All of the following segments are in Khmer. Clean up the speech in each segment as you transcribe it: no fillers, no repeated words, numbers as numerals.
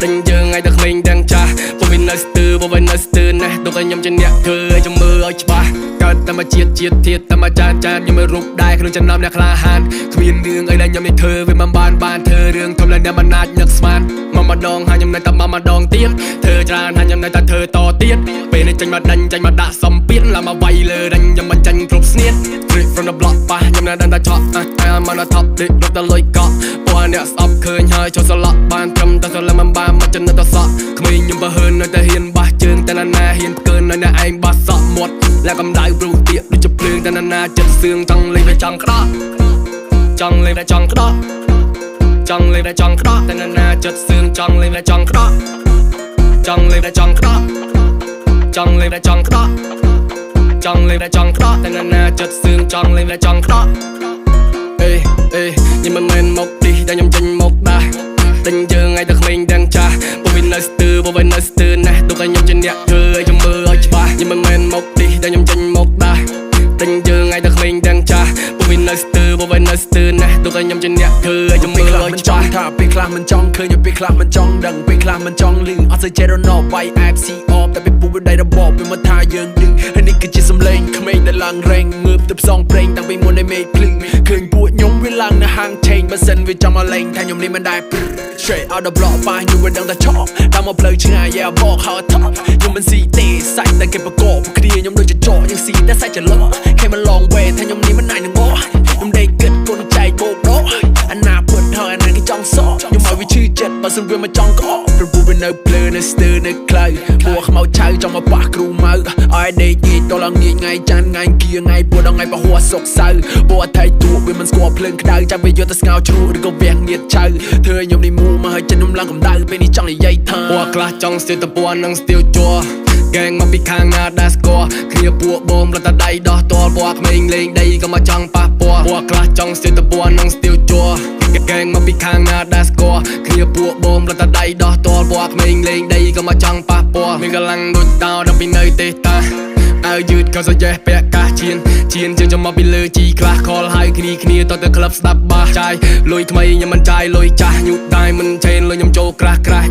ដេញយើងឲ្យតែក្មេងទាំងចាស់ពួកវានៅស្ទើពួកវានៅស្ទើណាស់ទុកឲ្យខ្ញុំជាអ្នកធ្វើឲ្យខ្ញុំមើលឲ្យច្បាស់កើតតែមកជាតិជាតិធាតតែមកចានចានខ្ញុំមិនរូបដែរក្នុងចំណោមអ្នកក្លាហានគ្មានរឿងអីដែលខ្ញុំនេះធ្វើវាមិនបានបានធ្វើរឿងធំឡើងអ្នកមិនអាចនឹកស្មានមកម្ដងហើយខ្ញុំនៅតែមកម្ដងទៀតធ្វើច្រើនហើយខ្ញុំនៅតែធ្វើតទៀតពេលនេះចេញមកដាញ់ចេញមកដាក់សំពៀនឡើងមកវាយលើដាញ់ខ្ញុំមិនចាញ់គ្រប់ស្នៀត Straight from the block ប៉ះខ្ញុំនៅដឹងតែឆក់តែមកដល់ top ដេករត់តែលុយកក់ពួកអ្នកស្អប់ឃើញហើយចូលសឡក់បានត្រឹមតែសឡឹងមិនបានមកចំណិតតសក់ក្មេងខ្ញុំបើហឺននៅតែហ៊ានបាសជើងតែណាណាហ៊ានផ្កើននៅអ្នកឯងបាសសក់មាត់ឡាកម្ដៅព្រោះទៀកដូចជាភ្លើងតែណាណាចិត្តសឿងចង់លេងវាចង់ក្តោះចង់លេងវាចង់ក្តោះចង់លេងវាចង់ក្តោះតែណាណាចិត្តសឿងចង់លេងវាចង់ក្តោះចង់លេងវាចង់ក្តោះចង់លេងវាចង់ក្តោះចង់លេងវាចង់ក្តោះតែណាណាចិត្តសឿងចង់លេងវាចង់ក្តោះអេអេខ្ញុំមិនមែនមកទីតែខ្ញុំចេញមកដាស់ដេញយើងឲ្យតែក្មេងទាំងចាស់ពួកវានៅស្ទើពួកវានៅស្ទើណាស់ទុកឲ្យខ្ញុំជាអ្នកធ្វើឲ្យខ្ញុំមើលឲ្យច្បាស់ខ្ញុំមិនមែនមកទីតែខ្ញុំចេញមកដាស់ដេញយើងឲ្យតែក្មេងទាំងចាស់ពួកវានៅស្ទើពួកវានៅស្ទើណាស់ទុកឲ្យខ្ញុំជាអ្នកធ្វើឲ្យខ្ញុំមើ ពេល លឲ្យ ខ្លះមិនច ច្បាស់ ង់ថាពេលខ្លះមិនចង់ឃើញពេលខ្លះមិនចង់ដឹងពេលខ្លះមិនចង់លឺអត់សូវចេះរណបវាយ FC អបតែពេលពូវាដៃរបបវាមកថាយើងឌឺហើយនេះគឺជាសំឡេងក្មេងដែលឡើងរែងងើបទៅផ្សងព្រេងតាំងពីមុននៃមេឃភ្លឺឃើញពួកខ្ញុំវាឡើងនៅហាងឆេងបើសិនវាចង់មកលេងថាខ្ញុំនេះមិនដែរ Straight out the block ប៉ះខ្ញុំវាដឹងតែឆក់តាមមកផ្លូវឆ្ងាយ yeah បក how I talk ខ្ញុំមិនស៊ីទេសាច់តែគេប្រកបគ្នាខ្ញុំដូចជាចកយើងស៊ីតែសាច់ច្រឡោ Came a long way ថាខ្ញុំនេះមិនអាចនឹងបកខ្ញុំដេកគិតគុណចែកបោកដកអាណាពិតហើយអាណាគេចង់សក់ខ្ញុំឲ្យវាឈឺចិត្តបើសិនវាមកចង់ក្អកព្រោះពួកវានៅភ្លើនៅស្ទើនៅខ្លៅពួកខ្មៅឆៅចង់មកប៉ះគ្រូម៉ៅឲ្យដេកងាយតឡើងងាយថ្ងៃច័ន្ទថ្ងៃគៀថ្ងៃពួកដល់ថ្ងៃពហុសុកសៅពួកអថៃទួវាមិនស្គាល់ភ្លើងក្តៅចាំវាយកទៅស្ងោជ្រក់ឬក៏វះងៀតឆៅធ្វើឲ្យខ្ញុំនេះមូមកឲ្យចិត្តខ្ញុំឡើងកម្ដៅពេលនេះចង់និយាយថា ពួកខ្លះចង់ស្ទាវតពណ៌និងស្ទាវជ័រកែងមកពីខាងណាដែលស្គាល់គ្នាពួកបងរត់តែដៃដោះតលពួកក្មេងលេងដីក៏មកចង់ប៉ះពាល់ពួកខ្លះចង់ស្ទាវតពណ៌និងស្ទាវជ័រកែងមកពីខាងណាដែលស្គាល់គ្នាពួកបងរត់តែដៃដោះតលពួកក្មេងលេងដីក៏មកចង់ប៉ះពាល់មានកម្លាំងដូចតោដល់ពីនៅទេតាអាវយឺតក៏សយេះពាក់កាសជៀនជៀនជើងចំមកពីលើជីខ្លះខលហើយគ្នាគ្នាតទៅក្លឹបស្ដាប់បាសចាយលុយថ្មីខ្ញុំមិនចាយលុយចាស់ញូដៃមិនឆេនលុយខ្ញុំចូលក្រាស់ក្រាស់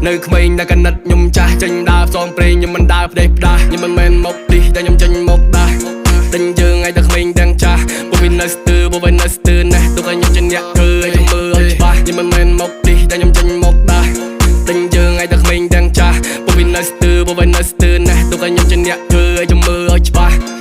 នៅក្មេងតែកណិតខ្ញុំចាស់ចេញដើរផ្សងព្រេងខ្ញុំមិនដើរផ្ដេសផ្ដាស់ខ្ញុំមិនមែនមកទីតែខ្ញុំចេញមកដាស់ដេញយើងឲ្យតែក្មេងទាំងចាស់ពួកវានៅស្ទើពួកវានៅស្ទើណាស់ទុកឲ្យខ្ញុំជាអ្នកធ្វើឲ្យខ្ញុំមើលឲ្យច្បាស់ខ្ញុំមិនមែនមកទីតែខ្ញុំចេញមកដាស់ដេញយើងឲ្យតែក្មេងទាំងចាស់ពួកវានៅស្ទើពួកវានៅស្ទើណាស់ទុកឲ្យខ្ញុំជាអ្នកធ្វើឲ្យខ្ញុំមើលឲ្យច្បាស់។